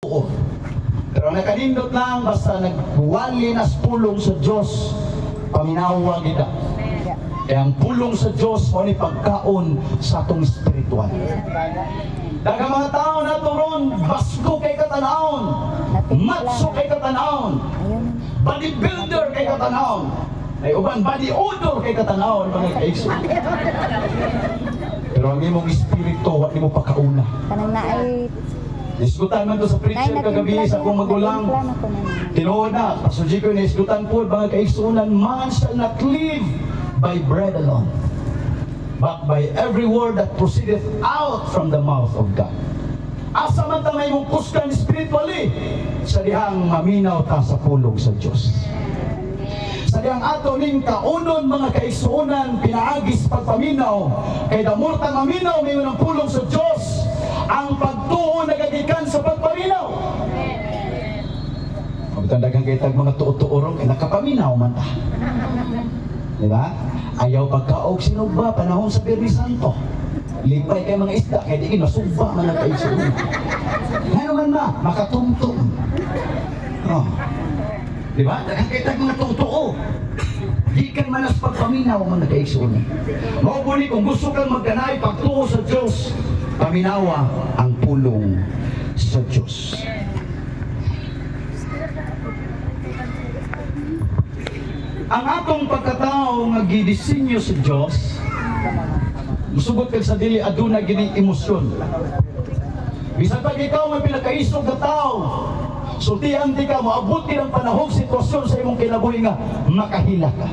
Oo. Pero ang nakanindot lang, basta nagwali na sa pulong sa Diyos, paminawa kita. Kaya ang pulong sa Diyos, mao ni pagkaon sa atong spiritual. Daghang mga tao na ron, basko kay katanawon, matso kay katanawon, bodybuilder kay katanawon, ay uban body odor kay katanawon, mga kaigsoon. Pero ang imong espiritu, wa nimo pakauna. Kanang naay Isgutan man to sa preacher kagabi sa akong magulang. Tinuod na, Pastor Jico, naisgutan po, mga kaigsunan, man shall not live by bread alone, but by every word that proceedeth out from the mouth of God. Asa man ta may mong kusgan spiritually, sa dihang maminaw ta sa pulong sa Diyos. Sa dihang ato ning kaunon, mga kaigsuonan, pinaagi sa pagpaminaw, kay the more ta maminaw mayon ang pulong sa Diyos, ang pagtuo nagagikan sa pagpaminaw. Mabutan daghang kay tag mga tuo-tuo ron kay nakapaminaw man ta. Di ba? Ayaw pagkaog sinugba panahon sa Biyernes Santo. Lipay kay mga isda kay di masugba man ang kaigsuonan. Ngano man ma makatumtum. Oh. Di ba? Daghang kay tag mga tuo-tuo. Gikan man as pagpaminaw, mga kaigsuonan. Mao ni kung gusto kang magkanay pagtuo sa Dios, paminawa ang pulong sa Dios. Ang atong pagkatao nga gidisenyo sa Dios, musugot kag sa dili, aduna gini emosyon. Bisan pag ikaw may pinakaisog nga tao, sultian di ka, moabot din ang panahon, sitwasyon sa imong kinabuhi nga makahila ka.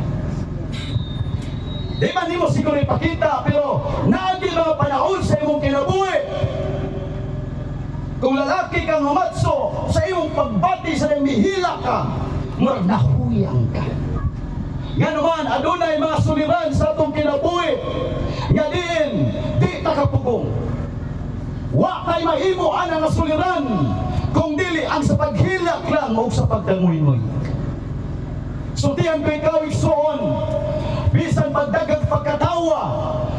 Di man nimo siguro ipakita, pero naagi mga panahon sa imong kinabuhi. Kung lalaki kang humatso, sa imong pagbati sa mihila ka, murag nahuyang ka. Nga naman, adunay mga suliran sa atong kinabuhi nga diin, di ta kapugong. Wa tay mahimo ana nga suliran kung dili ang sa paghilak lang o sa pagdangoy-ngoy. Sultihan ko ikaw, igsoon, bisan pagdagag pagkatawa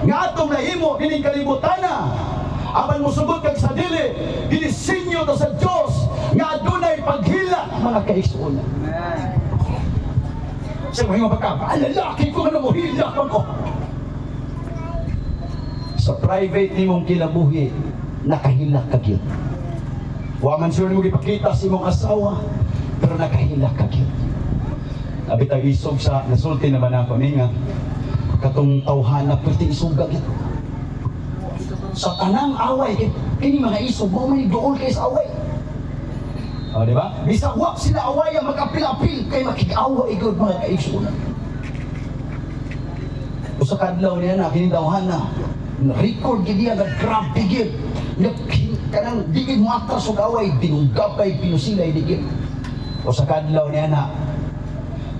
nga atong nahimo dining kalibutana, apan mosugot kag sa dili, ginisinyo ta sa Dios nga adunay paghilak, mga kaigsoon. Sa mga pagka, "Ah, lalaki ko nga mohilak man ko." Sa private nimong kinabuhi, nakahilak ka gyud. Wa man sure mo gipakita sa imong asawa, pero nakahilak ka gyud. Abi tag isog sa nasulti naman ako ni nga katong tawhana perti isuga gyud. Sa tanang away kay kini mga isog mo man duol kay sa away. O, di ba? Bisag wa sila away ang mag-apil-apil kay makig-away gyud, mga kaigsuonan. Usa ka adlaw niya na kini tawhana. Record gid niya nga grabe gid. Nga kanang di gid mo atras og away, dinunggabay, pinusilay di gid. Usa ka adlaw niya na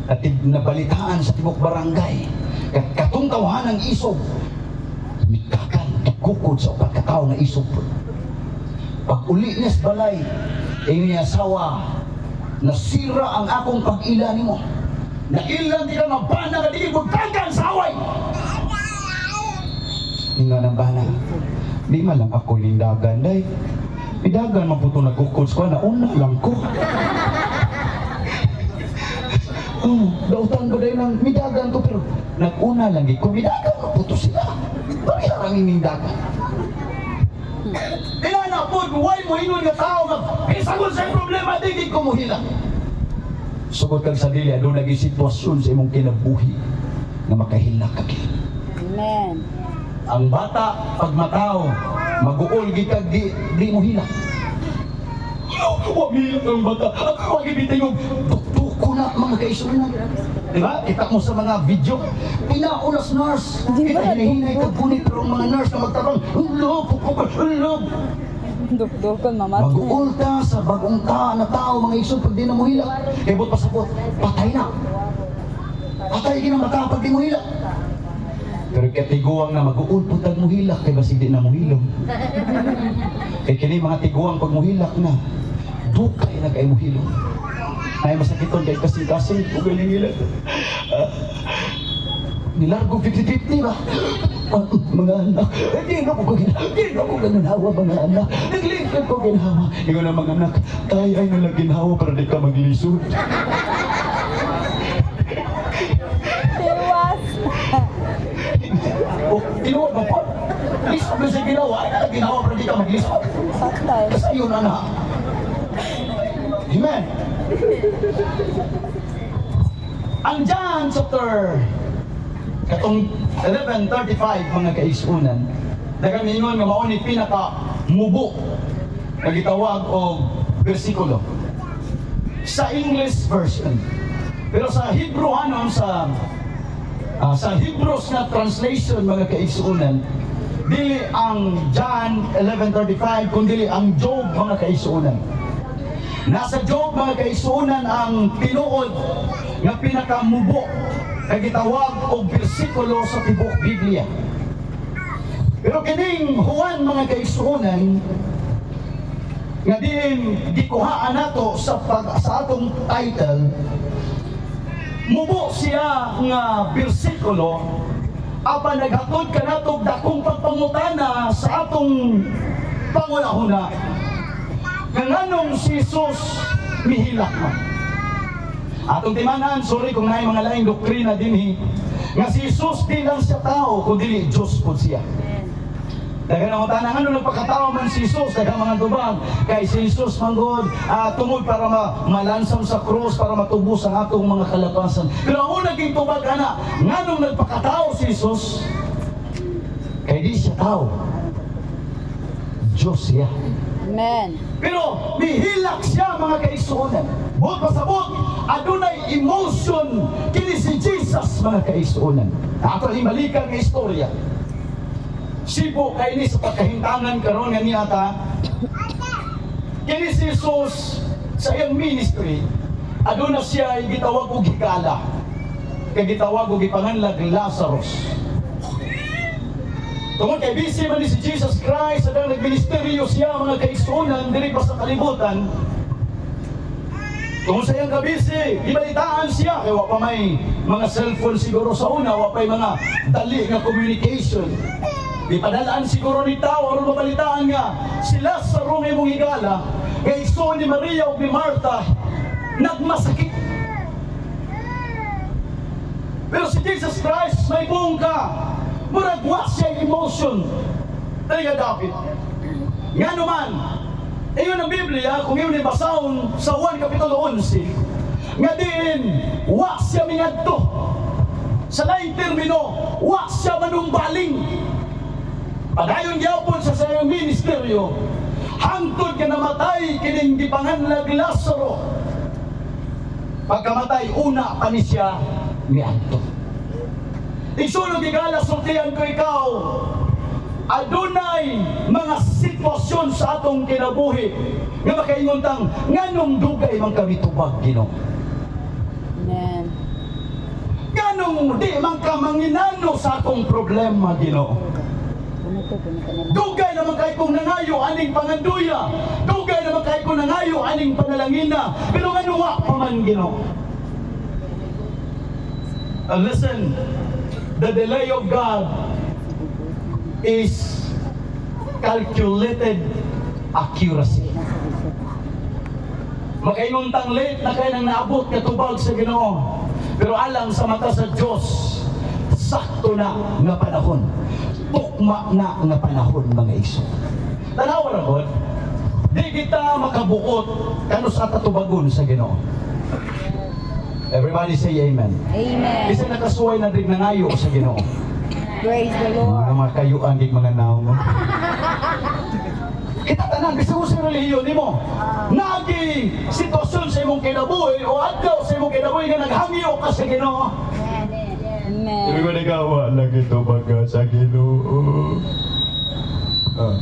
natib nabalitaan sa tibok barangay. Kat katong tawhanang isog mikakan gikukod sa upat ka tawo nga isog. Pag uli niya sa balay, ingon niya asawa, "Nasira ang akong pag-ila nimo. Nailan di ka nga bana nga di mo dagan sa away." Ingon ang bana, "Di man lang ako nindagan day. Idagan man po ito nagkukod sa nauna lang ko. Oh, dautan ko dahil ng midagan ko pero nag-una lang ko midagan man po to sila. Pareha lang inindagan." Inana po, why mo ingon nga tao nga bisan sa problema di gid ko mohilak? Sugod kag sa dili, aduna gyud sitwasyon sa imong kinabuhi nga makahilak ka gyud. Amen. Ang bata pag mataw, maguol gid kag di, di mo hilak. Wa mihilak ang bata. Ako wa gibitingog. Tuktuko na, mga kaigsuonan. Di ba? Kita mo sa mga video, pinaunas nurse. Di ba? Kita hinahinay kag gunit pero ang mga nurse na magtabang, "Ulo, pukpuk, ulo." Dukdukon mamatay. Mag-uol ta sa bagong ta na tao, mga igsoon, pag di na mo hilak. Kay buot pasabot, patay na. Patay gina mata pag di mo hilak. Pero katiguang na mag-uul po tag muhilak kay basig di na muhilom. Kay kini mga tiguang pag muhilak na, dukay na kay muhilom. Ay masakiton kay kasing-kasing ug galing hilak. Nilargo 50-50 ba? Ah, mga anak, di na ko ginhawa, mga anak. Naglingkod ko ginhawa. Ingon na mga anak, "Tay, ay nalang ginhawa para di ka maglisod." Tiwas. O, tinuod mo po. Lisod na siya ginawa, ay nalang ginhawa para di ka maglisod. Patay. Kasi yun, anak. Amen. Ang John chapter katong 11:35, mga kaigsuonan, daghang miingon nga mao ni pinaka mubo nga gitawag og bersikulo sa English version. Pero sa Hebrew sa Hebrews na translation, mga kaigsuonan, dili ang John 11:35 kundi ang Job, mga kaigsuonan. Nasa Job, mga kaigsuonan, ang tinuod nga pinakamubo nga gitawag og bersikulo sa tibuok Biblia. Pero kining Juan, mga kaigsuonan, nga diin gikuhaan nato sa atong title, mubo siya nga bersikulo apan naghatod kanatog dakong pagpangutana sa atong pangunahuna nga nganong si Jesus mihilak man. Atong timanan, sorry kung naay mga laing doktrina dinhi, nga si Jesus di lang siya tao, kundi Diyos po siya. Daghang nangutana ngano nagpakatao man si Jesus, daghang mga tubag kay si Jesus man gud tungod para malansam sa krus para matubos ang atong mga kalapasan. Pero ang unang tubag ana, nganong nagpakatao si Jesus? Kay di siya tao. Diyos siya. Amen. Pero mihilak siya, mga kaigsuonan. Buot pasabot, adunay emotion kini si Jesus, mga kaigsuonan. Ato himalikan nga istorya. Sibo kay ni sa pagkahintangan karon nga niya ta. Kini si Jesus sa iyang ministry, aduna siya ay gitawag og higala. Kay gitawag og gipanganlag Lazarus. Tungod kay busy man ni si Jesus Christ sa nagministeryo siya, mga kaigsuonan, diri pa sa kalibutan. Tungod sa iyang kabisi, gibalitaan siya kay wa pa may mga cellphone siguro sa una, wa pa may mga dali nga communication. Gipadalaan siguro ni tao aron mabalitaan nga si Lazaro nga imong higala, nga igsoon ni Maria ug ni Martha, nagmasakit. Pero si Jesus Christ may buong ka. Murag wa siya emotion. Talaga dapit. Nga naman, iyon ang Biblia, kung iyon basahon sa 1 Kapitulo 11, nga diin, wa siya mingadto. Sa laing termino, wa siya manumbaling. Padayon gyapon sa iyang ministeryo, hangtod nga namatay kining gipanganlag Lazaro. Pagkamatay, una pa ni siya miadto. Igsoon higala, sultian ko ikaw, adunay mga sitwasyon sa atong kinabuhi nga makaingon tang nganong dugay man kami tubag, Ginoo. Amen. Nganong di man ka manginano sa akong problema, Ginoo. Puno ko, puno ka nila. Dugay naman kay kong nangayo aning panganduya. Dugay naman kay kong nangayo aning panalangina. Pero ngano wa pa man, Ginoo? Listen, the delay of God is calculated accuracy. Makaingon tang late na kay nang naabot nga tubag sa Ginoo. Pero alang sa mata sa Dios, sakto na nga panahon. Tukma na nga panahon, mga igsoon. Tanawa ra god. Di kita makabuot kanus-a ta tubagon sa Ginoo. Everybody say amen. Amen. Bisa nakasuway na rin nangayo sa Ginoo. Praise the Lord. Mga kayuan gig mga naong. Kita tanan bisan sa relihiyon nimo. Naagi sitwasyon sa imong kinabuhi o adlaw sa imong kinabuhi nga naghangyo ka sa Ginoo. Amen. Sabi ko nagawa lang ito baga sa Ginoo. Ah.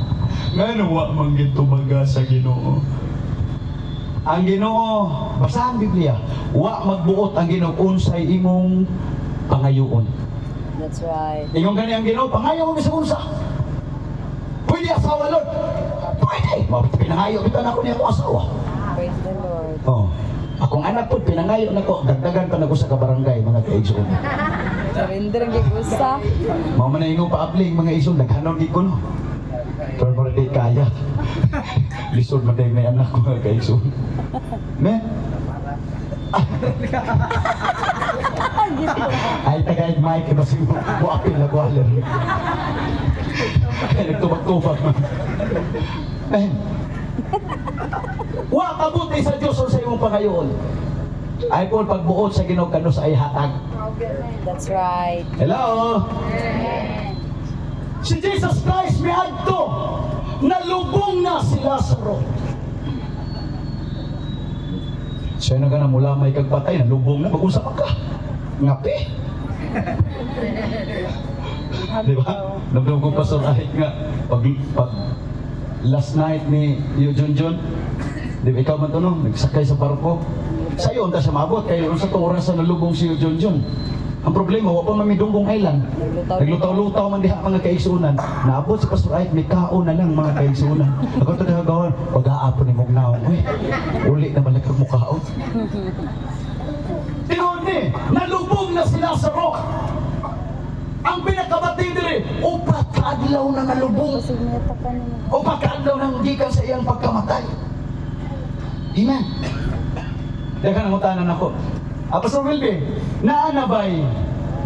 Ngano wa man gito baga sa Ginoo? Ang Ginoo, basahan Biblia, wa magbuot ang Ginoo unsay imong pangayoon. That's right. Ingon gani ang Ginoo, pangayo mo bisag unsa. Pwede asawa, Lord. Pwede. Pinangayo kita na ako niya akong asawa. Praise the Lord. Oh. Akong anak po, pinangayo na ko, dagdagan pa na ko sa kabarangay, mga kaigsoon. Surrender gyud usa. Mao man na ingong paabling mga igsoon, daghanon gid ko no. Pero mura di kaya. Lisod man dahil may anak ko mga kaigsoon. Ne? Ay, tagay mic, iba si mo apil na kuwaler. Ay, nagtubag-tubag man. Eh. Wa kabuti sa Diyos sa imong pangayoon. Ay po, pagbuot sa Ginoo kanus ay hatag. That's right. Hello? Si Jesus Christ miadto, nalubong na si Lazaro. Siya na ka na mula may kagpatay, nalubong na, mag-usap ka. Ngapi. Di ba? Namdam ko Pastor Ahit nga, pag last night ni Yu Jun Jun, di ba ikaw man to no, nagsakay sa barko. Sa'yo, unta siya maabot, kay unsa to oras na nalubong si Yu Jun Jun. Ang problema, wa pa man may Dunggong Island. Naglutaw. Naglutaw-lutaw man diha mga kaigsunan. Naabot si Pastor Ike, may kaon na lang mga kaigsunan. Ako to diha gawon, pag-aapon ni Mugnaw. Uy, uli na malakag mukaon. Tinuod ni, nalubong na si Lazaro. Ang pinakabati diri, upat ka adlaw na nalubong. Basig neta pa nimo. Upat ka adlaw nang gikan sa iyang pagkamatay. Amen. Daghan ang utanan ako. Ah, Pastor Wilby, naa na ba'y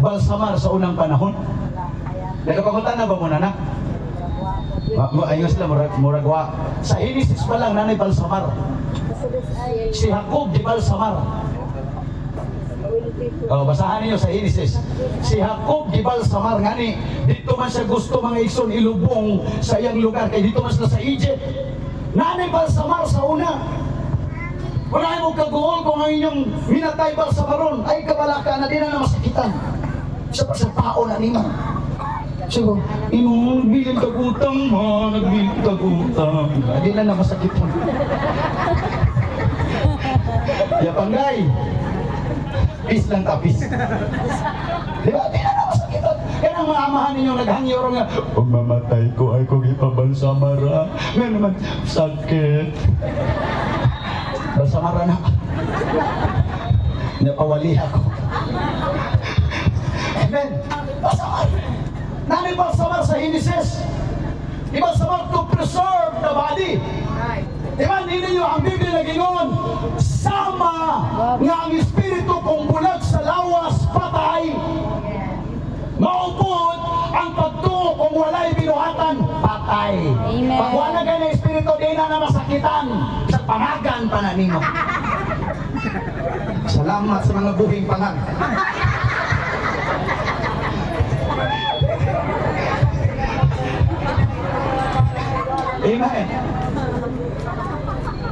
balsamar sa unang panahon? Nagapangutana ba mo na na? Ayos sila, murag, murag wa. Sa Genesis pa lang, nanay balsamar. Si Jacob di balsamar. Oh, basahan ninyo sa Genesis. Si Jacob di balsamar ngani dito man siya gusto mga igsoon ilubong sa iyang lugar kay dito man sila sa Egypt. Nanay balsamar sa una. Wala mo kaguol kung ang inyong minatay balsamaron ay kabalaka na di na na masakitan. Sa tao na nimo. Siya ko, inong nagbilin kag utang ma, nagbilin kag utang. Di na na masakitan. Ya panggay. Peace lang ta, peace. Di ba? Di na na masakitan. Yan ang mga amahan ninyo naghangyo nga, pag mamatay ko ay kong ipabalsamara. Ngayon naman, sakit. Balsamara na. Napawali ako. Amen. Balsamar. Nanay balsamar sa Genesis. Ibalsamar to preserve the body. Di ba, hindi ninyo ang Biblia nagingon, sama nga ang espiritu kung bulag sa lawas, patay. Maupod ang pagtuo kung walay binuhatan, patay. Amen. Pag wala ka na espiritu, di na na masakitan. Sa pangagan pa na nimo. Salamat sa mga buhing pangag. Amen.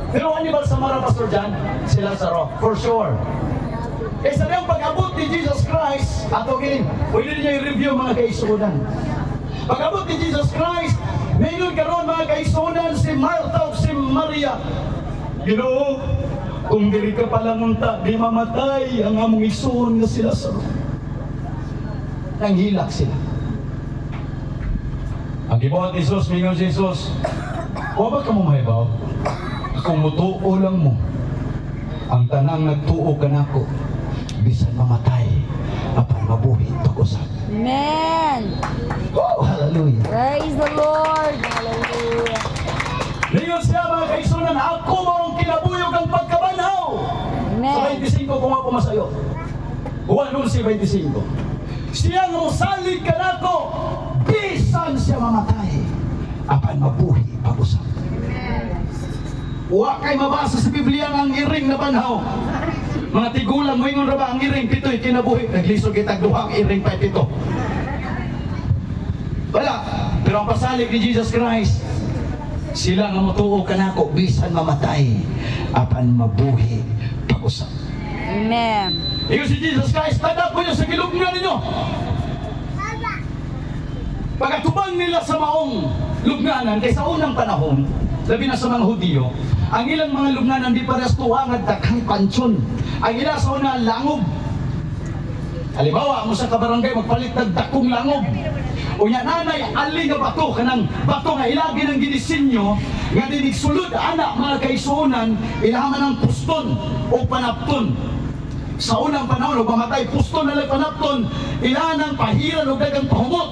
Pero ano ba sa mga Pastor John? Si Lazaro, for sure. Eh sa niyang pag-abot ni Jesus Christ, ato gini, pwede niya i-review mga kaisunan. Pag-abot ni Jesus Christ, ngayon karon mga kaisunan si Martha ug si Maria. Ginoo, kung diri ka pa lang unta, di mamatay ang among igsoon nga si Lazaro. Nanghilak sila. Ang gibuhat ni Jesus, mingon si Jesus, wa ba ka mo mahibaw? Kung mutuo lang mo, ang tanang nagtuo kanako, bisan mamatay, apan mabuhi pag-usab. Amen. Oh, hallelujah. Praise the Lord. Hallelujah. Lingon siya mga kaigsunan, ako mo ang kinabuyog ang pagkabanhaw. Sa Amen. 25 kung ako masayo. Juan 11:25. Siya nga mosalig kanako, bisan siya mamatay, apan mabuhi pag-usab. Wa kay mabasa sa Biblia nga ang iring na banhaw. Mga tigulang moingon ra ba ang iring pitoy kinabuhi, naglisod kitag duha ang iring pa pito. Wala. Pero ang pasalig ni Jesus Christ, sila nga motuo kanako bisan mamatay apan mabuhi pag-usab. Amen. Ingon si Jesus Christ, tanda po niyo sa gilubngan ninyo. Pagkatubang nila sa maong lubnganan, kay sa unang panahon, labi na sa mga Hudiyo, ang ilang mga lubnganan di parehas tuwa nga daghang pansyon. Ang ila sa una, langob. Halimbawa, mo sa kabarangay, magpalit ng dakong langob. Unya nanay ali nga bato, kanang bato nga ilagi ng gidisenyo nga dinigsulod ana, mga kaigsuonan, ilaha man ang puston o panapton. Sa unang panahon, ug mamatay, puston na lang panapton, ilaha ng pahiran og dagang pahumot.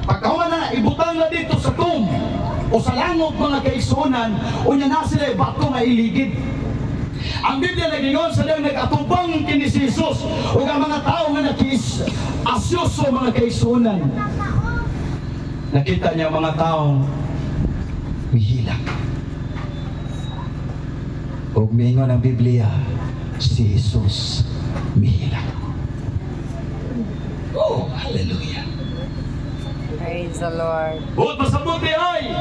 Pagkahuman na, ibutang na dito sa tomb o sa langog, mga kaigsuonan, unya na sila bato nga iligid. Ang Biblia nagingon sa diyang nag-atubang kini si Jesus ug ang mga tao nga nakiis asyoso, mga kaigsuonan. Nakita niya ang mga tao mihilak. Ug miingon ang Biblia, si Jesus mihilak. Oh, hallelujah. Praise the Lord. Buot pasabot ay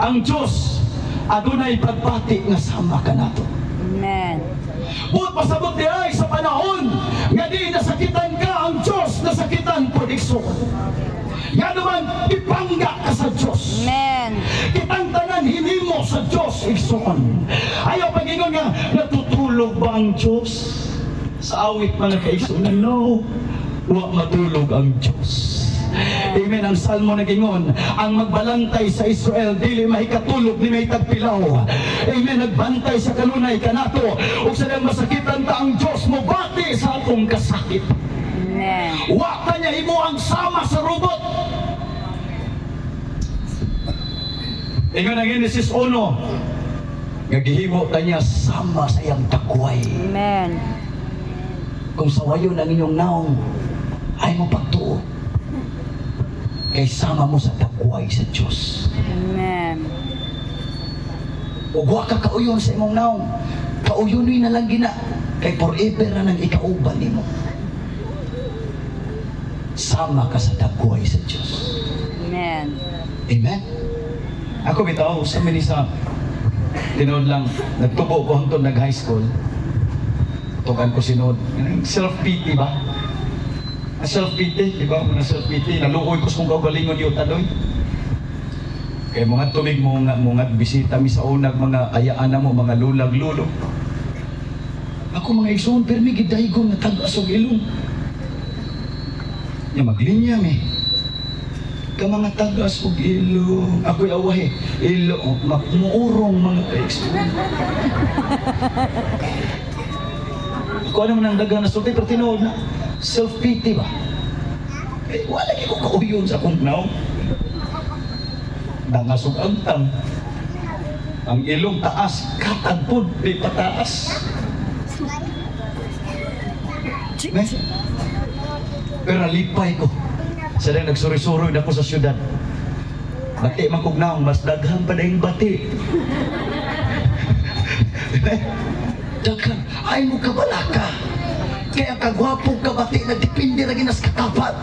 ang Diyos adunay pagbati nga sama kanato. Amen. Buot pasabot di ay sa panahon nga di nasakitan ka, ang Diyos nasakitan po, igsoon. Nga naman ipangga ka sa Diyos. Amen. Kitang tanan hinimo sa Diyos, igsoon. Ayaw pagingon nga natutulog ba ang Diyos? Sa awit, mga kaigsoon, no. Wa matulog ang Diyos. Amen. Ang Salmo nagingon, ang magbalantay sa Israel, dili mahikatulog ni may tagpilaw. Amen. Nagbantay sa kanunay kanato. Ug sa dang masakitan ta, ang Diyos mo bati sa atong kasakit. Amen. Wa ka niya himo ang sama sa robot. Ingon ang Genesis 1, nga gihimo ta niya sama sa iyang dagway. Amen. Kung sawayon ang inyong naong, ay mo pagtuo. Kay sama mo sa dagway sa Diyos. Amen. Ug wa ka kauyon sa imong naong, kauyonoy na lang gina. Kay forever na nang ikauban nimo. Sama ka sa dagway sa Diyos. Amen. Amen? Ako bitaw, sa minisa, tinuod lang, nagtubo ko hangtod nag-high school. Tugan ko sinuod. Self-pity ba? Ang self-pity, di ba? Mga self-pity, naluoy ko sa kong kaugalingon yung taloy. Kay mga tumig mo nga, mga bisita mi sa unag, mga ayaan na mo, mga lulag lulo. Ako, mga igsoon, pirmi gidaygon nga tag-as og ilong. Nya maglinya mi. Ka mga tagas og ilong. Ako'y awahe. Ilong, muurong, mga kaigsoon. Kung ano man ang daghang nasulti, pero tinuod na, self-pity ba? Eh, wala ko kauyon sa akong naong. Dangas og angtang. Ang ilong taas, katag pod, di pataas. Ne? Pero nalipay ko. Sa dahil nagsuri-suroy na ko sa syudad. Bati man kog naong, mas daghan pa dahing bati. Daghan, ay mo kabalaka. Kaya kagwapo ka bati, nagdepende ra ginas katapat.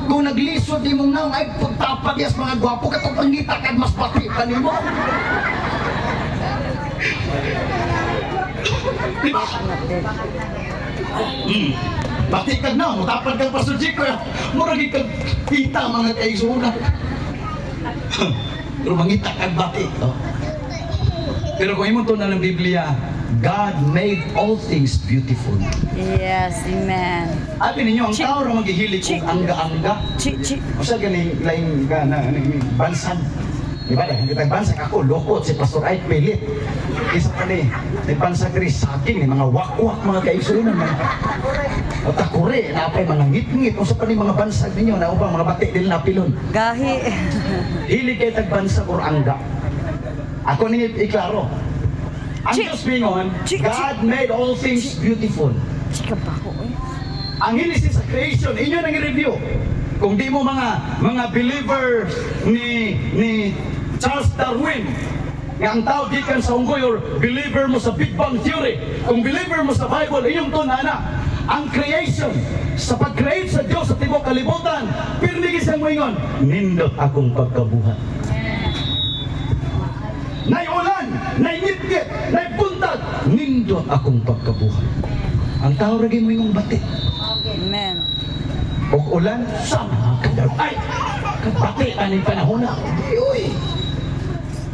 Kung naglisod ni mong naong, ay pagtapad yas mga gwapo, katong pangita kad mas bati pa nimo. Di ba? Bati kag na, mutapad kag Pastor Chico. Murag kag kita, mga kaigsuonan. Pero mangita kag bati. Oh. Pero kung imong tunan ng Biblia, God made all things beautiful. Yes, amen. Abi ninyo, ang tao ra maghihilig og angga-angga. Chi, chi. Usa ganing laing ka na ning bansag. Di ba daghan kitang bansag, ako lokot, si Pastor Ike pilit. Isa pa ni, may bansag diri saking ni mga wakwak, mga kaigsuonan, mga o takure, napay mga ngit-ngit. Usa pa ni mga bansag ninyo na ubang mga bati dili napilon. Gahi. Hilig kay tag bansag or angga. Ako ning iklaro. Ang Chi- Diyos mingon, Chi- God made all things beautiful. Chika ba ko eh? Ang Genesis sa creation, inyo nang i-review. Kung di mo mga believers ni Charles Darwin, nga ang tao gikan sa unggoy, or believer mo sa Big Bang Theory, kung believer mo sa Bible, inyong tunana, ang creation, sa pag-create sa Diyos sa tibuok kalibutan, pirmi gyud siyang moingon, "Nindot akong pagkabuhat." Nay ulan, nay ngitngit, nay buntag, nindot akong pagkabuhat. Ang tao ra gyud moingong bati. Amen. Og ulan, sama ka. Ay, bati aning panahon na. Di, uy.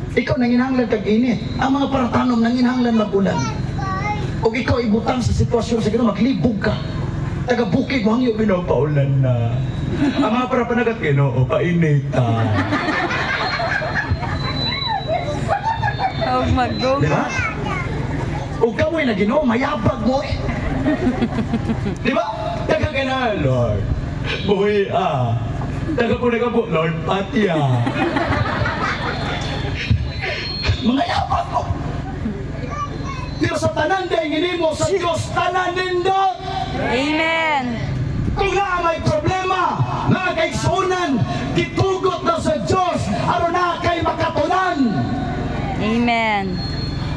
Ikaw nanginahanglan kag init. Ang mga paratanom nanginahanglan mag-ulan. Og ikaw ibutang sa sitwasyon sa Ginoo, maglibog ka. Taga bukid mo hangyo binapaulan na. Ang mga para panagat, Ginoo, painita. Huwag magdungog. Di ba? O kamoy na Ginoo, mayabag mo eh. Di ba? Taga ka na, Lord. Buhi ah. Taga po na ka po, Lord, pati ah. Mga yabag mo. Pero sa tanan dahil nginimo sa Diyos, tanan nindot. Amen. Kung naa may problema, mga kaigsunan, gitugot na sa Diyos, aron na kay makatunan. Amen.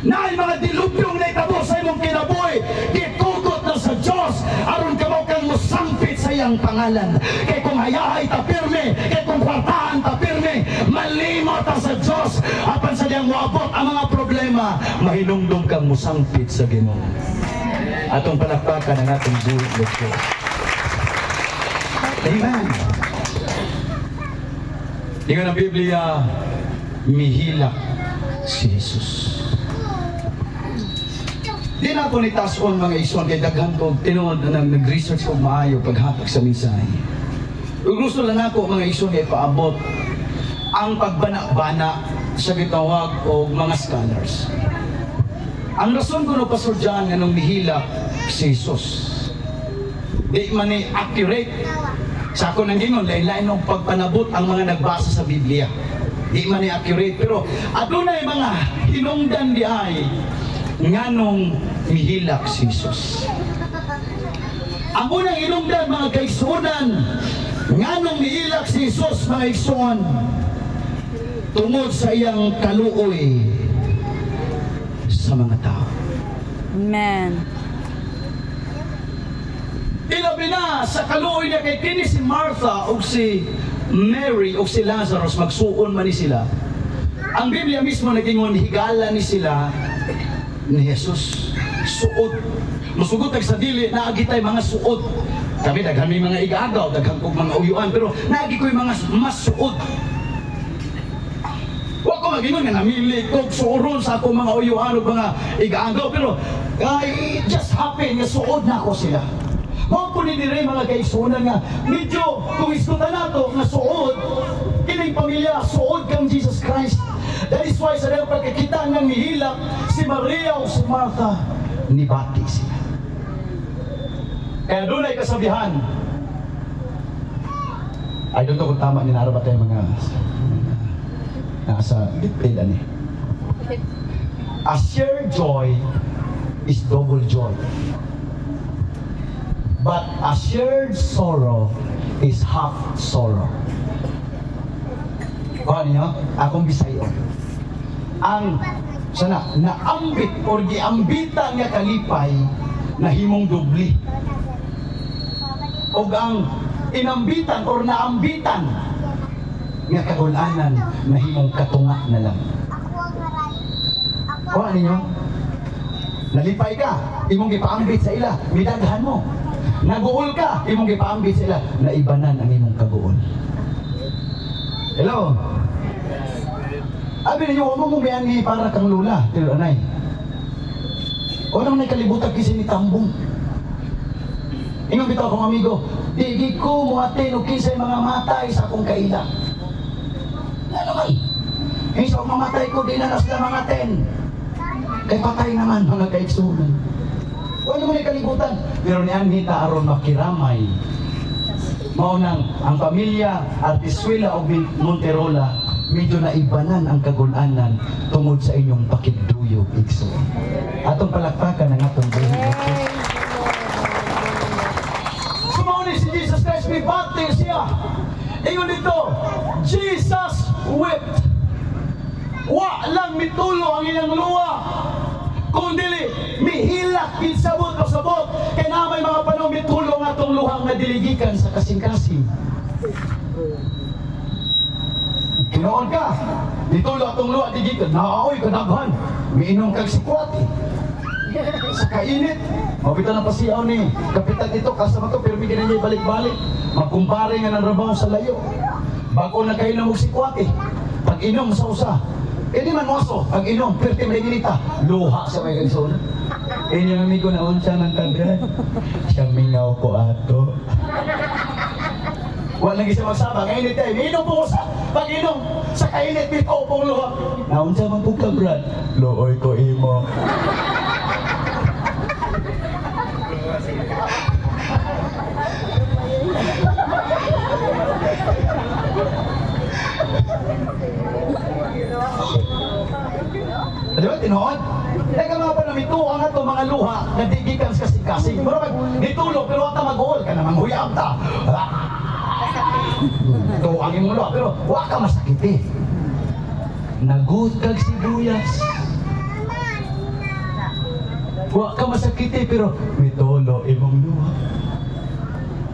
Naay mga dilubyong naitabo sa imong kinabuhi, gitugot na sa Diyos, aron kamo kang mosampit sa iyang pangalan. Kay kung hayahay ta pirmi, kay kung kwartahan ta pirmi, malimot ta sa Diyos, apan sa diyang moabot ang mga problema, mahinungdong kang mosampit sa Ginoo. Atong palakpakan ang atong buhi ng Diyos. Amen. Ingon ang Biblia, mihilak si Jesus. Di na ako ni tason mga ison kay daghan ko tinuod na nag-research ko maayo paghatag sa mensahe. Ug gusto lang ako mga ison kay paabot ang pagbana-bana sa gitawag og mga scholars. Ang rason ko no, Pastor John, nganong mihilak si Jesus. Di man ni accurate. Sa ako nang gingon, lain-lain og pagpanabot ang mga nagbasa sa Biblia. Di man ni accurate, pero adunay mga hinungdan di ay nganong mihilak si Jesus. Ang unang hinungdan, mga kaigsuonan, nganong mihilak si Jesus, mga igsuon, tungod sa iyang kaluoy sa mga tao. Amen. Ilabi na sa kaluoy niya kay kini si Martha o si Mary o si Lazarus, magsuon man ni sila. Ang Biblia mismo nagingon higala ni sila ni Jesus. Suod. Musugot tag sa dili, naagi tay mga suod. Kami daghan may mga igaagaw, daghan kog mga uyuan, pero naagi ko'y mga mas suod. Wa ko magingon nga namili kog suuron sa akong mga uyuan ug mga igaagaw, pero ay, it just happen nga suod na ako sila. Mao po ni dire mga kaigsuonan nga medyo kung isgutan nato nga suod kining pamilya, suod kang Jesus Christ. That is why sa dayong pagkakita ng mihilak si Maria o si Martha, nibati sila. Kaya doon ay kasabihan. I don't know kung tama ni ba tayo mga nasa detail ani. A shared joy is double joy. But a shared sorrow is half sorrow. O niyo, akong bisayo. Ang sana naambit or giambitan nga kalipay nahimong dubli. Og ang inambitan or naambitan nga kagulanan nahimong katunga na lang. Kuha ninyo? Nalipay ka, imong gipaambit sa ila, midaghan mo. Naguol ka, imong gipaambit sa ila, naibanan ang imong kaguol. Hello? Abi ninyo, huwag mo mianhi para kang lula, pero anay. O nang nakalibutan kasi ni Tambong. Ingon bitaw akong amigo, di gid ko muaten og kinsay mga matay sa akong kaila. Nga naman. Eh, sa mamatay ko, di na na sila mga ten. Kay patay naman mga kaigsunan. Wala mo na kalibutan. Pero ni Anita aron makiramay. Mao nang ang pamilya Artisuela o Monterola medyo naibanan ang kagulanan tungod sa inyong pakigduyog, igsoon. Atong palakpakan ang atong buhi. Sumao ni si Jesus Christ, may bati siya. Ingon dito, Jesus wept. Wa lang mitulo ang iyang luwa. Kung dili, mihilak ginsabot pasabot. Kay na may mga panahon mitulo nga atong luhang nga diligikan sa kasing-kasing. Kinoon ka, ditulo atong luha digikan, naaoy kadaghan. Miinom kag sikwati. Sa kainit, mabita ng pasiyaw ni kapitan ito, kasama to, pero bigyan niya balik-balik. Magkumpare nga ng rabaw sa layo. Bago na kayo og sikwati. Pag inom sa usa, eh di man moso, pag inom, perti may ginita, luha sa may kagsuna. Inyong amigo na unsa man taga. Siya mingaw ko ato. Wala lagi siya magsabang. Init tayo. Inom po ko sa pag-inom. Sa kainit, bitaw pong luha. Naunsa man po ka, Brad? Looy ko imo. Di ba, tinuod? Teka nga pa namin, ang ato mga luha na di gikan sa kasing-kasing. Pero pag nitulog, pero wata mag-uol ka namang huyab ta. Ah! Tuo ang imong luha, pero wa ka masakit eh. Nagut kag sibuyas. Wa ka masakit eh, pero mitulo imong luha.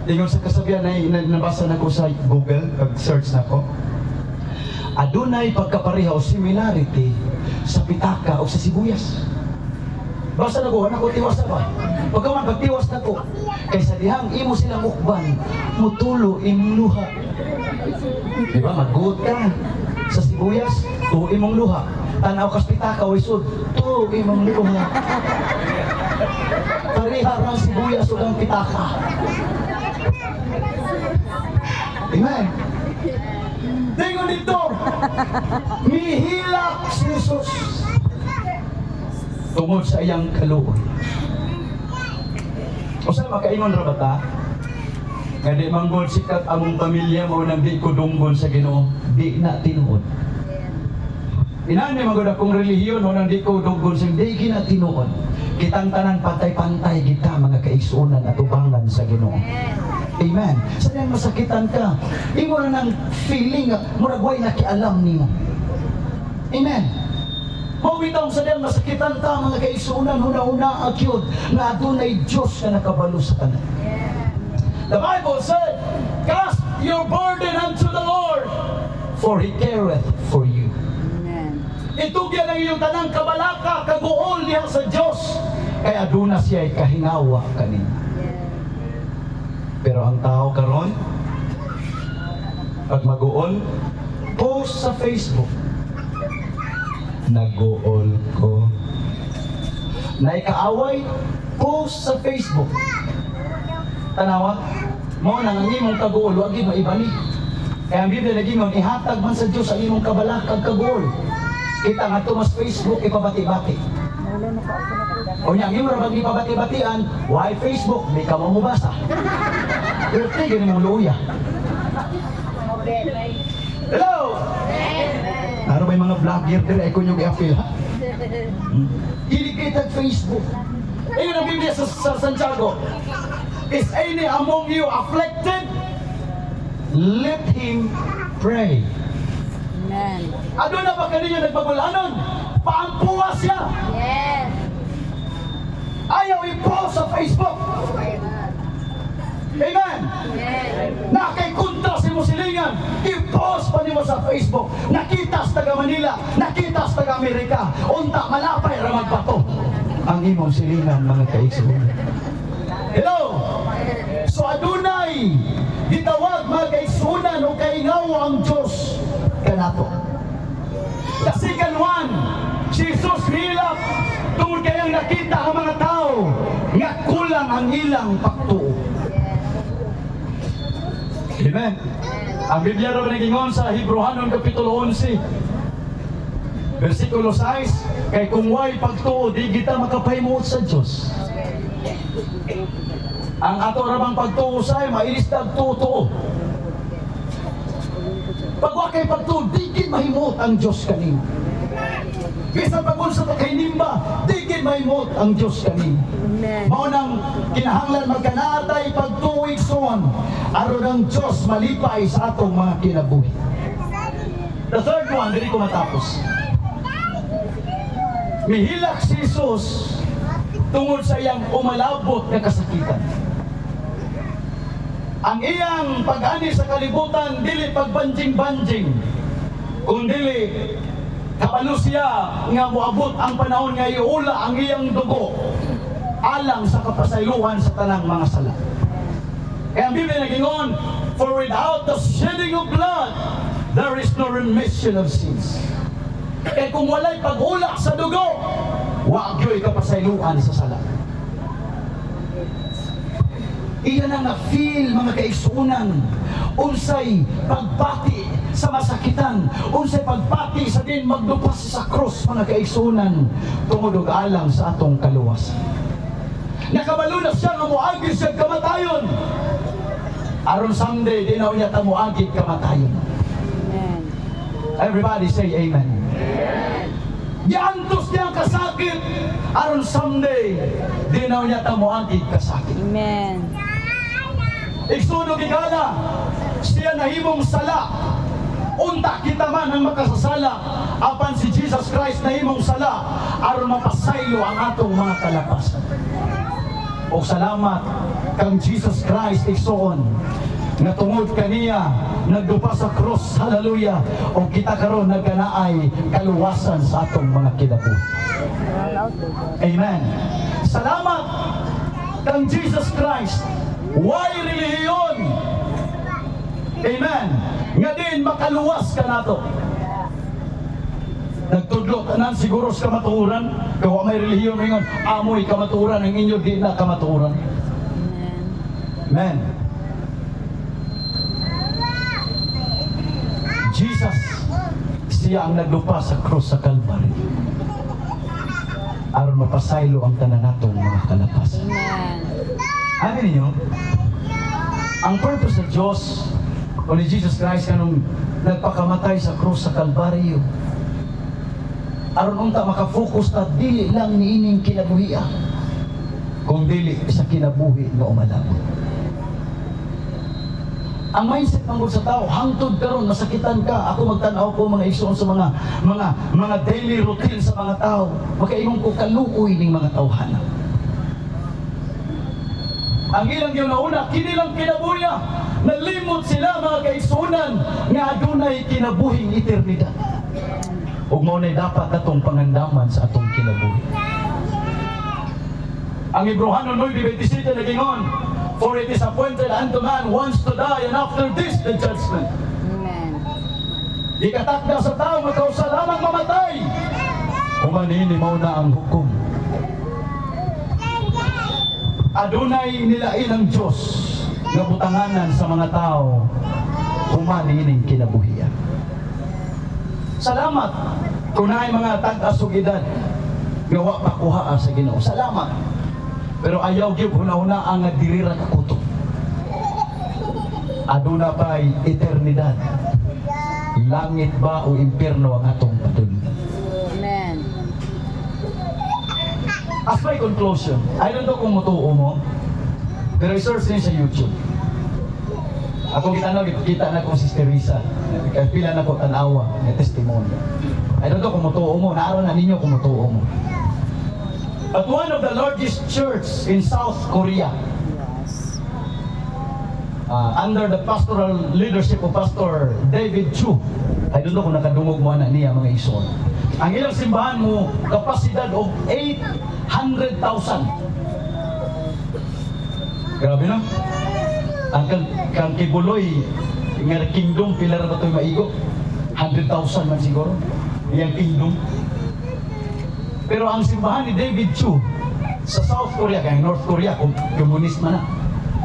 Ingon sa kasabihan na nabasa na ko sa Google, pag-search na ko. Adunay pagkapareha o similarity sa pitaka o sa sibuyas. Basta na ko, anak ko, tiwas na ba? Pagkaman, pagtiwas na ko, kaysa dihang imo silang ukban, mutulo imong luha. Di ba? Magguot ka sa sibuyas, tuo imong luha. Tanaw kas pitaka o isod, tuo imong luha. Pareha rang sibuyas ug ang pitaka. Amen. Tingon dito, mihilak si Jesus tungod sa iyang kaluoy. Usa makaingon ra ba ta? Nga di manggod sikat among pamilya mao nang di ko dunggon sa Ginoo, di na tinuod. Inani man gud akong relihiyon mao nang di ko dunggon sa di gina tinuod. Kitang tanan pantay-pantay kita mga kaigsuonan at ubangan sa Ginoo. Amen. Sa diyang masakitan ka, imo na nang feeling nga murag way nakialam nimo. Amen. Mao bitaw sa diyang masakitan ta mga kaigsuonan, huna-huna agyod nga adunay Dios nga nakabalo sa tanan. The Bible said, "Cast your burden unto the Lord, for He careth for you." Amen. Itugyan ang iyong tanang kabalaka, kaguol diha sa Dios. Kaya aduna siya kahingawa kanina. Pero ang tao karon, pag maguol, post sa Facebook. "Naguol ko." Naikaaway, post sa Facebook. Tanawa, mao nang ang imong kaguol, wag gid maibani. Kaya ang Biblia nagingon, ihatag man sa Dios ang imong kabalakag kaguol. Kita nga mas Facebook, ipabati-bati. O nya, ang imo ra bag ipabati-batian, why Facebook, di ka mo mubasa. Pero tigil mong luya. Hello! Ano ba yung mga vlogger dira ay kunyong i-appeal, ha? Dili kay tag Facebook. Ayun ang Biblia sa Santiago. "Is any among you afflicted? Let him pray." Amen. Aduna ba kaninyo nagpabulanon? Paampuwa siya. Yes. Ayaw i-post sa Facebook. Amen. Yes. Na kay kontra sa imong silingan, i-post pa nimo sa Facebook. Nakita sa taga Manila, nakita sa taga Amerika. Unta malapay ra magbato ang imong silingan, mga kaigsuonan. Hello. So adunay gitawag mga kaigsuonan o kaingaw ang Dios kanato. The second one, si Jesus nilak tungod kayang nakita ang mga tao nga kulang ang ilang pagtuo. Amen. Ang Biblia raw nagingon sa Hebreohanon Kapitulo 11, versikulo 6, kay kung way pagtuo, di kita makapahimuot sa Dios. Ang ato ra bang pagtuo sa mailis tag tuo. Pag wa kay pagtuo, di gid mahimuot ang Dios kanimo. Bisan pag unsa ta kay nimba, di gid mahimuot ang Dios kanimo. Amen. Mao nang kinahanglan magkanaatay pagtuo, igsoon, aron ang Dios malipay sa atong mga kinabuhi. The third one, dili ko matapos. Mihilak si Jesus tungod sa iyang umalabot nga kasakitan. Ang iyang pag-ani sa kalibutan dili pagbanjing-banjing, kundili kabalo siya nga moabot ang panahon nga iula ang iyang dugo alang sa kapasaylohan sa tanang mga sala. Kaya ang Biblia nagingon, "For without the shedding of blood, there is no remission of sins." Kaya kung walay pag-ula sa dugo, wa gyoy kapasayloan sa sala. Iyan ang na-feel, mga kaigsuonan. Unsay pagbati sa masakitan, unsay pagbati sa din magdupas sa krus, mga kaigsuonan, tungod og alang sa atong kaluwasan. Nakabalo na siya nga moagi siya kamatayon. Aron someday di na unya ta moagi kamatayon. Amen. Everybody say amen. Giantos niya ang kasakit aron someday di na unya ta moagi kasakit. Amen. Igsuon ug higala, siya nahimong sala. Unta kita man ang makasasala, apan si Jesus Christ nahimong sala aron mapasaylo ang atong mga kalapasan. O salamat kang Jesus Christ, igsoon, nga tungod kaniya nagdupa sa cross, hallelujah, o kita karon nagkanaay kaluwasan sa atong mga kinabuhi. Roll out, Lord. Amen. Salamat kang Jesus Christ. Way relihiyon. Amen. Nga din makaluwas ka nato. Nagtudlo tanan siguro sa kamatuoran. Kaya wa may relihiyon ngayon, amoy kamatuoran, ang inyo di na kamatuoran. Amen. Amen. Jesus, siya ang naglupa sa cross sa Calvary aron mapasaylo ang tanan natong mga kalapasan. Amen. Ano ninyo? Ang purpose sa Diyos o ni Jesus Christ kanong nagpakamatay sa krus sa Kalbaryo, aron unta makafocus ta dili lang niining kinabuhia, kung dili sa kinabuhi nga umalabot. Ang mindset man gud sa tao, hangtod karon masakitan ka. Ako magtan-aw ko, mga igsoon, sa mga daily routine sa mga tao. Makaingon ko, kaluoy ning mga tawhana. Ang ilang una, kini lang kinabuhi. Nalimot sila, mga kaigsuonan, nga adunay kinabuhing eternidad. Ug mao nay dapat atong pangandaman sa atong kinabuhi. Ang Hebreohanon 9:27 nagingon, "For it is appointed unto man once to die, and after this the judgment." Amen. Ikatakda sa tao makausa lamang mamatay. Human ini mao na ang hukom. Adunay nilain ang Diyos nga butanganan sa mga tao human ining kinabuhian. Salamat kung naay mga tag-as og edad nga wa pa kuhaa sa Ginoo. Salamat. Pero ayaw gyud huna-huna ang nga diri ra kakutob. Aduna pa'y eternidad. Langit ba o impierno ang atong padulngan. Amen. As my conclusion, I don't know kung mutuo mo, pero i-search niyo sa YouTube. Ako kita na, kita na kung si Teresa. Kaya pila na ko tanawa nga testimony. I don't know kung mutuo mo, naaraw na ninyo kung mutuo mo. At one of the largest church in South Korea, under the pastoral leadership of Pastor David Chu. I don't know kung nakadungog mo na niya, mga igsoon. Ang ilang simbahan mo, kapasidad of 800,000. Grabe, no? Ang kang Quiboloy, nga kingdom, pila ra ba ito'y maigo? 100,000 man siguro. Iyang kingdom. Pero ang simbahan ni David Chu sa South Korea, kaya North Korea, communist man na.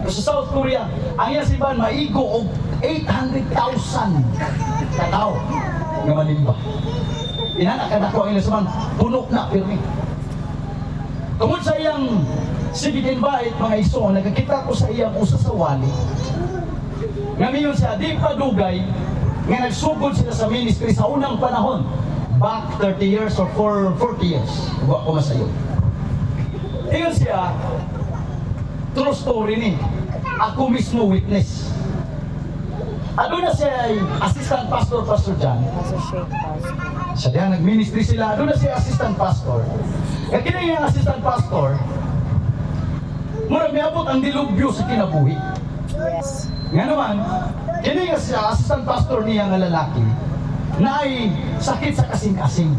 Pero sa South Korea, ang iyang simbahan maigo og 800,000 katao nga manimba. Inana kadako ang ilang simbahan, puno na pirmi. Tungod sa iyang civic invite, mga igsoon, nagkakita ko sa iyang usa sa wali. Nga miingon siya, di pa dugay, nga nagsugod sila sa ministry sa unang panahon. Back 30 years or 4, 40 years. Wa ko masayo. Ingon siya, true story ni. Ako mismo witness. Aduna siya ay assistant pastor, Pastor John. Associate pastor. Sa diyan nag-ministry sila, aduna siya assistant pastor. Kaya kini yung assistant pastor, murag miabot ang dilubyo sa kinabuhi. Nga naman, kini nga siya, assistant pastor niya nga lalaki, na ay sakit sa kasing-kasing.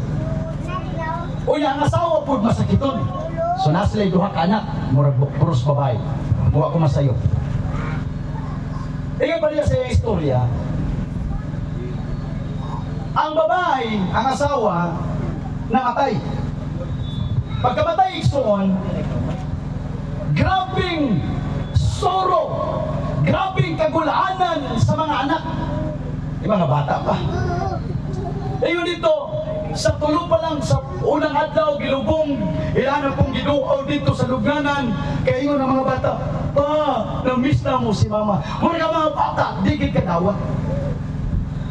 Unya, ang asawa po masakiton. So naa sila duha ka anak, murag puros babae. Muwa ko masayo. Ingon pa niya sa iyang istorya, ang babae, ang asawa, namatay. Pagkamatay, igsoon, grabing sorrow, Grabeng kagulanan sa mga anak. Yung mga bata pa. Ayun dito, sa tulo pa lang sa unang adlaw, gilubong, ilan pong giduaw dito sa lubnganan. Kaya ingon ang mga bata, "Pa, na-miss na mo si Mama." Mura ka mga bata, di gid kadawat.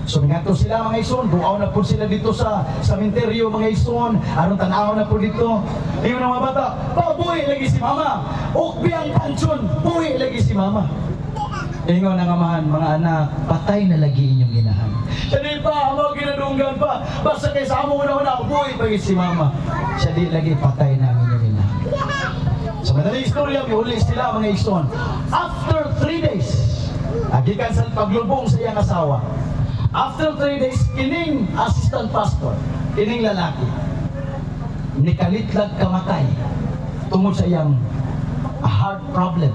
So mingato sila, mga ison, duaw na po sila dito sa sementeryo, mga ison, aron tan-aw na po dito. Ingon ang mga bata, "Pa, buhi lagi si Mama. Ukbi ang pansyon, buhi lagi si Mama." Ingon ang amahan, "Mga anak, patay na lagi inyong inahan." Siya di pa, amo ginadunggan pa. Basta kay sa amo una-una, buhi pa si Mama. Siya di lagi, patay na ang inyong inahan. Sa madaling istorya, miuli sila, mga ison. After 3 days, agikan sa paglubong sa iyang asawa. After 3 days, kining assistant pastor, kining lalaki, nikalitlag kamatay tungod sa iyang heart problem.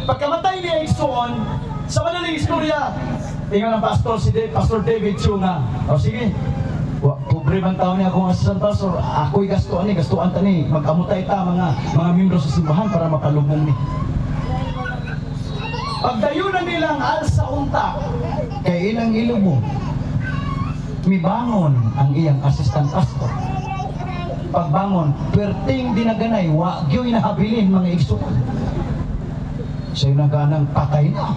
Pagkamatay niya, igsoon, sa madaling istorya, ingon ang pastor, si Pastor David Chu nga, "O sige, wa, pobre man taon niya akong assistant pastor, ako'y gastuan ni, gastuan ta ni, mag-amutay ta mga membro sa simbahan para mapalubong ni." Pagdayunan nilang alsa unta, kay ilang ilubong, mibangon ang iyang assistant pastor. Pagbangon, perting dinaganay, wa gyoy nahabilin, mga igsoon. Siya yung naganang patay na.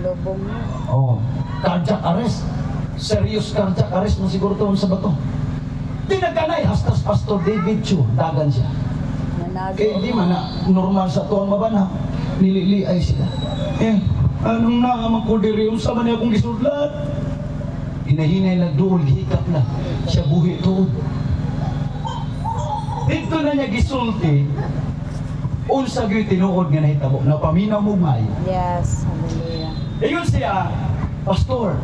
Lubong na. Oh, cardiac arrest. Serious cardiac arrest na siguro to sa bato. Dinaganay hastas Pastor David Chu, dagan siya. Nanago. Kaya di man na normal sa tuwang mabana. Nililiay sila. "Eh, anong naaman ko diri? Unsa man akong gisudlan?" Hinahinay lang duol, hikap na. Siya buhi tuod. Dito na niya gisulti unsa gyud tinuod nga nahitabo. Napaminaw mo maayo. Yes. Hallelujah. Ingon siya, "Pastor,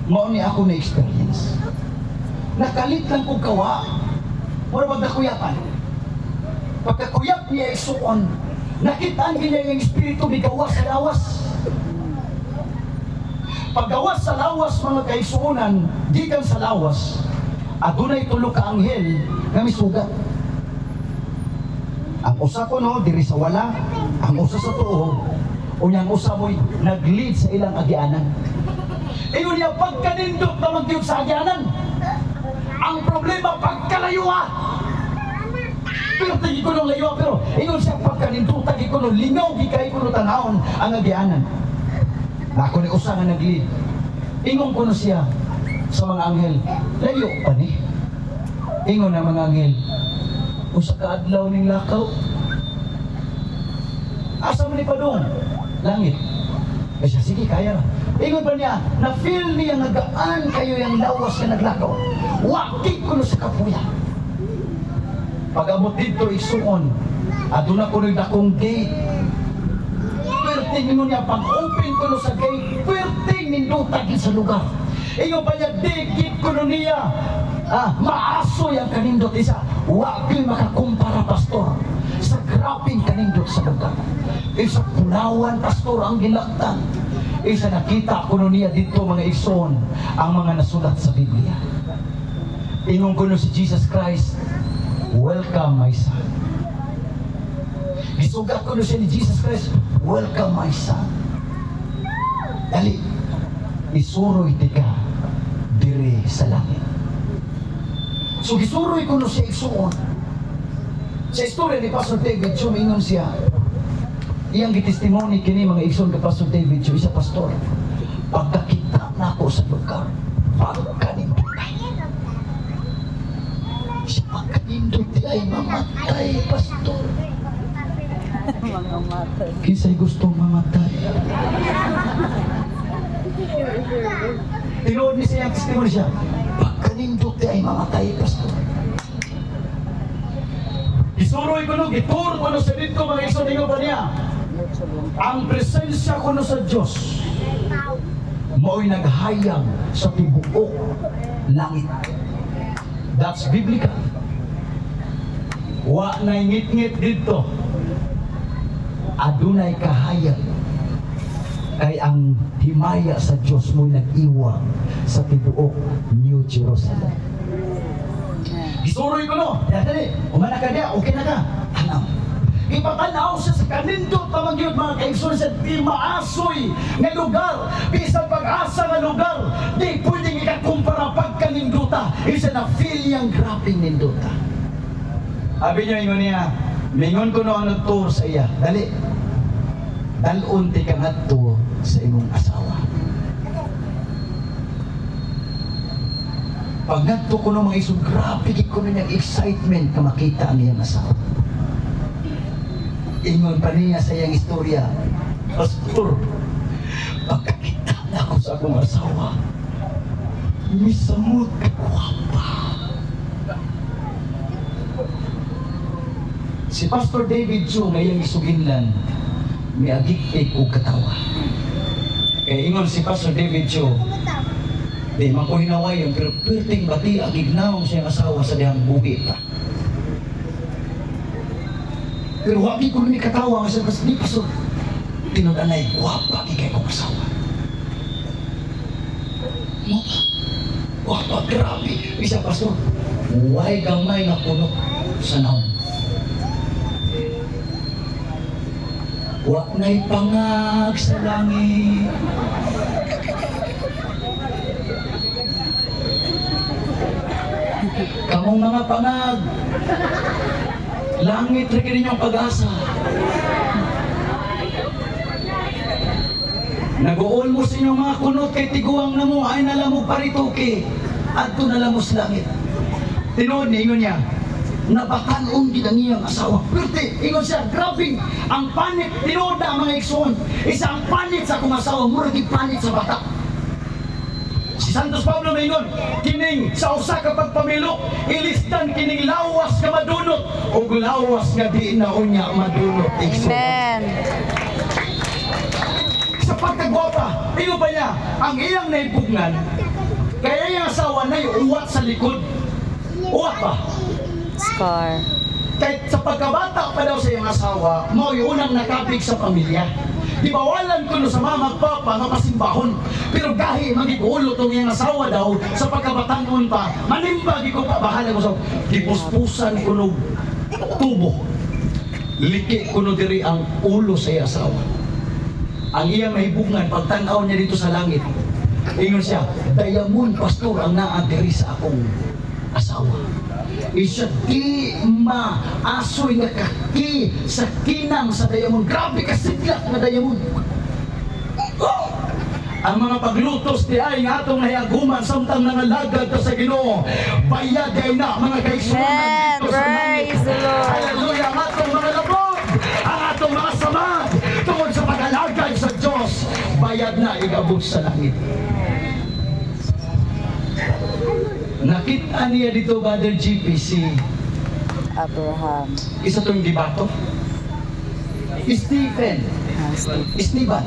mao ni ako na experience. Nakalit lang kong kawa. Mura bag nakuyapan. Pagkakuyap niya isuon, nakitaan niya yung espiritu migawas sa lawas. Paggawas sa lawas, mga kaisuonan, gikan sa lawas, adunay tulo ka anghel nga misugat. Ang usa ko no diri sa wala, ang usa sa tuo, unya ang usa mo'y nag-lead sa ilang agianan. Ingon niya, pagkanindot na magyud sa agianan. Ang problema, pagkalayo ah. Pero tagi ko nung layo, pero ingon siya, pagkanindot tagi ko nung lingaw gikay ko nung tanawon ang agianan. Na ako ni usa nga nag-lead. Ingon ko no siya sa mga anghel, 'Layo pa ni.' Ingon ang mga anghel, 'Usa ka adlaw ning lakaw.' 'Asa man ni padung?' 'Langit.' Ay siya, 'Sige, kaya ra.' Ingon pa niya, na-feel niya nga gaan kayo yung lawas nga naglakaw. Waki ko no sa kapuya. Pag-abot dito, isuon, aduna ko no'y dakong gate. Perting ingon niya, pag-open ko no sa gate, perting nindota gid sa lugar. Ingon pa niya, dikit ko no niya, maasoy ang kanindot isa. Wa gyud makakumpara, Pastor, sa grabeng kanindot sa lugar. Isa pulawan, Pastor, ang gilaktan. Isa nakita ko no niya dito, mga igsoon, ang mga nasulat sa Biblia. Ingon ko no si Jesus Christ, 'Welcome, my son.' Gisugat ko no siya ni Jesus Christ, 'Welcome, my son. Dali, isuroy tika dire sa langit.' So gisuroy ko no siya, igsuon. Sa istorya ni Pastor David Chu, ingon siya, iyang gitestimony kini, mga igsoon, kay Pastor David Chu, isa pastor, "Pagkakita na ako sa lugar, pagkanindot siya, pagkanindot di ay mamatay, Pastor." Mga matay. Kinsay gustong mamatay? Tinuod ni siya ang testimony siya. "Pagkanindot di ay mamatay, Pastor." Isuroy ko no, gitur ko no sa dito, mga igsoon, ingon pa niya, YouTube lang. ang presensya ko no sa Diyos, mao'y naghayag sa tibuok langit. That's biblical. Wa na ngit-ngit dito. Adunay kahayag. Kay ang himaya sa Diyos mo'y nag-iwang sa tibuok New Jerusalem. Amen. Gisuroy ko no. Ya, dali. Umana ka diya, okay na ka. Tanaw. Ipatanaw siya sa kanindot na magyud, mga kaigsoon, sa di maasoy nga lugar, bisan pag-asa nga lugar, di pwedeng ikakumpara pagkaninduta. Isa na feel niyang grabing nindota. Abi niyo, ingon niya, mingon ko no ang nagtour sa iya, "Dali, dalon ti ka ngadto sa imong asawa." Pag ngadto ko no, mga igsoon, grabe gid ko na niyang excitement na makita ang iyang asawa. Ingon pa niya sa iyang istorya, "Pastor, pagkakita na ako sa akong asawa, misamot kagwapa." Si Pastor David Chu ngayong isuginlan, miagik-ik og katawa. Kaya ingon si Pastor David Chu, di man ko hinawayon, pero perting bati ang ignaong siyang asawa sa dihang buhi pa. Pero wagi ko ni katawa nga siya kasi di, Pastor. Tinud-anay, gwapa kay kong asawa. Mo ba? Gwapa, grabe. Isa, Pastor, way gamay nga kunot sa naong. Wa na'y pangag sa langit. Kamong mga pangag, langit ra gid ninyong pag-asa. Nag-uol mo sa inyong mga kunot kay tiguang na mo ay nalamog parituki. Adto na mo sa langit. Tinuod ni ingon niya, nabatan-on gid ang iyang asawa. Perti, ingon siya, grabe ang panit, tinuod na ang mga igsoon. Isa ang panit sa akong asawa, mura gid panit sa bata. Si Santos Pablo maingon, kining sa usa ka pagpamilok, ilistan kining lawas nga madunot ug lawas nga di na unya madunot, igsoon. Amen. Sa pagkagwapa, ingon pa niya, ang iyang naibugnan, kaya iyang asawa na uwat sa likod. Uwat ba? Scar. Kahit sa pagkabata pa daw sa iyang asawa, mao yung unang nakabig sa pamilya. Gibawalan ko no sa mama at papa nga pasimbahon. Pero gahi magigulo tong iyang asawa daw sa pagkabatanon pa. Manimba gi ko pa bahala ko sa gipuspusan ko no tubo. Liki ko no diri ang ulo sa iyang asawa. Ang iyang nahibungan pagtan-aw niya dito sa langit. Ingon siya, "Diamond, Pastor, ang naa diri sa akong asawa." Isa di maasoy nga kaki sa kinang sa diamond. Grabe ka sidlak nga diamond. Oh! Ang mga paglutos di ay nga atong nahiaguman samtang nangalagad ta sa Ginoo. Bayad ay na, mga kaigsuonan, Amen. dito sa langit. Praise the Lord. Hallelujah! Ang atong mga labog, ang atong mga samad, tungod sa pag-alagad sa Diyos, bayad na igabot sa langit. Nakita niya dito, Brother GP, si Abraham. Isa tong gibato. Stephen. Ah, Stephen. Esteban.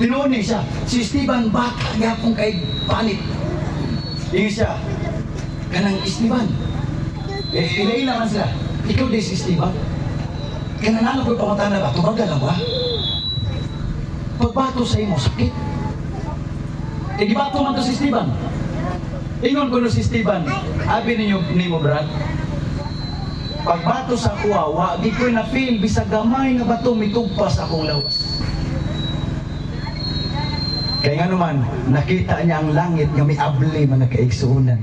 Tinuod ni siya. Si Esteban bata gyapon kay panit. Ingon siya. Kanang Esteban. Eh, ila-ila man sila. "Ikaw di si Esteban. Kanang ano ko'y pangutana ba? Tubagal lang ba? Pagbato sa imo, sakit." Eh, gibato man to si Esteban. Ingon ko no si Esteban, "Abi ninyo nimo, Brad. Pagbato sa kuha, wa di ko na feel bisag gamay nga bato mitugpa sa akong lawas." Kaya nga naman, nakita niya ang langit nga may abli, mga kaigsuunan.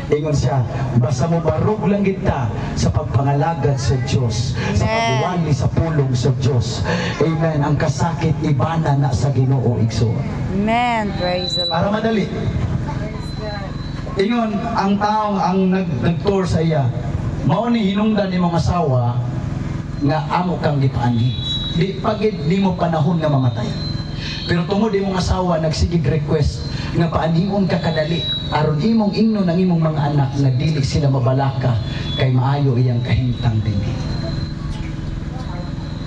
Ingon siya, basta mo barog lang kita sa pagpangalagad sa Diyos, sa Amen. pagwali sa pulong sa Diyos. Amen. Ang kasakit ibana na sa Ginoo, igsoon. Amen. Praise the Para Lord. madali. Ingon, ang taong ang nag nagtour sa iya, mao ni hinungdan imong asawa nga amo kang gipaanhi. Di pagid nimo panahon nga mamatay. Pero tungod imong asawa nagsigig request nga paanhion ka kadali aron imong ingnon ang imong mga anak nga dili sila mabalaka kay maayo iyang kahimtang dinhi.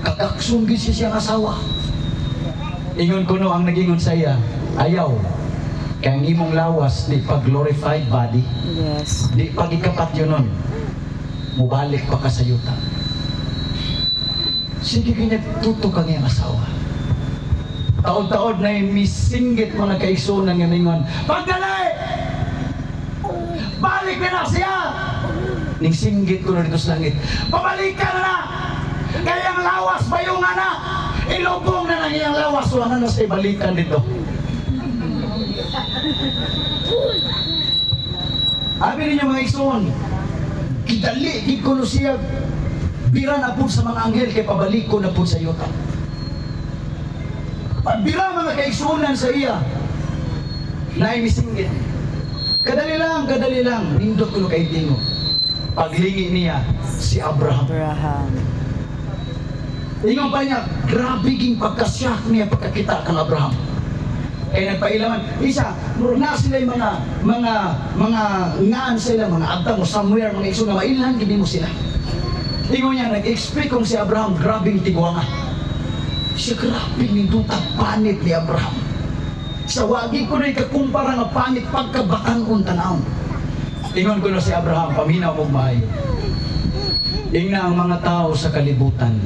Kagaksong gid siya siyang asawa. Ingon kuno ang nagingon sa iya, "Ayaw. Kay ang imong lawas di pa glorified body, di pa gikapat yun nun. Mubalik pa ka sa yuta." Sige kanya tutok ang iyang asawa. Taon-taon na misinggit mga kaigsunan nga mingon, "Pagdali! Balik na na siya!" Ning singgit ko na dito sa langit, "Pabalikan na na!" Kaya ang lawas bayo nga na. Ilubong na nang iyang lawas. Wala na siya balikan dito. Abi ninyo, mga igsoon, gidali, gid kuno siya, bira na po sa mga anghel kay pabalik ko na po sa yuta. Pagbira, mga kaigsuonan, sa iya, naimisinggit. Kadali lang, kadali lang, nindot ko kay tingo. Paglingi niya, si Abraham. Abraham. Ingon pa niya, grabe ging pagkasyak niya pagkakita kang Abraham. Kaya nagpailaman, isa, murag na sila yung mga ngaan sila, mga agtang o somewhere, mga igsoon nga mailhan, gini mo sila. Ingon niya, nag-expect kong si Abraham, grabing tigwanga. Siya grabe ninduta panit ni Abraham. Sa wagi ko na ikakumpara nga panit pagkabatan-on tanawon. Ingon ko na si Abraham, "Paminaw mo maayo. Ingna ang mga tao sa kalibutan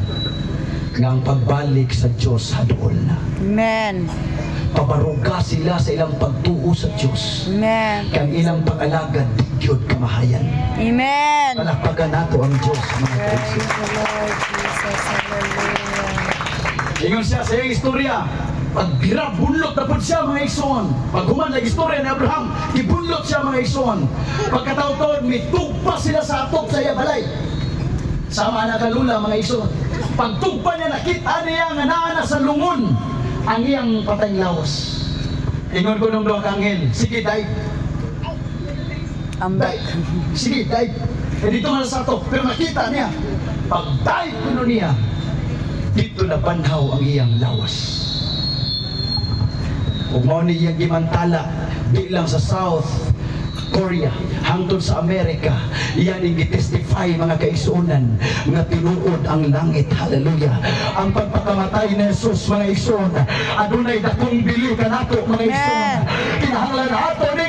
nga ang pagbalik sa Diyos haduol na." Amen. Pabaruga sila sa ilang pagtuo sa Diyos. Amen. Kang ilang pag-alagad, di gyud kamahayan. Amen. Palakpagan nato ang Diyos, mga Praise kaigsoon. the Lord Jesus. Hallelujah. Ingon siya sa iyang istorya, pagbira, bunlot na pud siya, mga igsoon. Pag human ang istorya ni Abraham, gibunlot siya, mga igsoon. Pagkataon-taon, mitugpa sila sa atop sa iya balay. Sama na kalula, mga igsoon. Pagtugpa niya, nakita niya nga naa na sa lungon ang iyang patayng lawas. Ingon ko nung duha ka anghel, "Sige, dive." Ambak. "Dive. Sige, dive." Eh, dito nga sa atop, pero nakita niya. Pag dive kuno niya, dito na banhaw ang iyang lawas. Ug mao ni iyang gimantala di lang sa South Korea hangtod sa Amerika. Iyan ang gitestify, mga kaigsuonan, nga tinuod ang langit. Hallelujah! Ang pagpakamatay ni Jesus, mga igsoon, adunay dakong bili kanato, mga igsoon. Amen. Kinahanglan ato ni